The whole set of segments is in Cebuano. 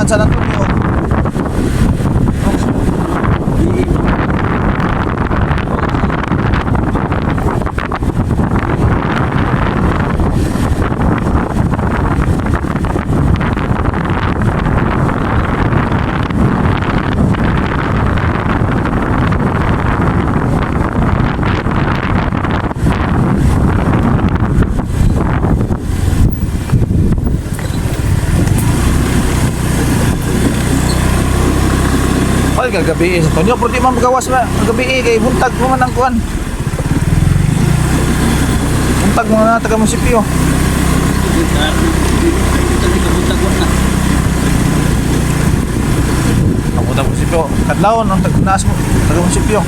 Ang San Antonio. Ay, kagabi eh. San Antonio, pero di man magawas na. Kagabi eh, kay buntag mo man ang kuan. Buntag mo na taga munisipyo. Ang buntag munisipyo. Kadlawon, ang naas mo. Taga munisipyo.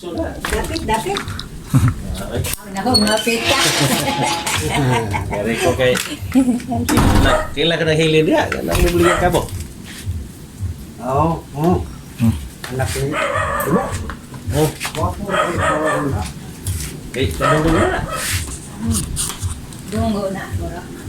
Oh, Dapit, dapit. Nako, mapit ka. Kaya ko kay kila ka nahili niya, kanang bibigyan ka mo. Oo. Oo. Anak ni. Oh, Wapo ra ko na. kay tanong ko na. Dunggo na. Bro.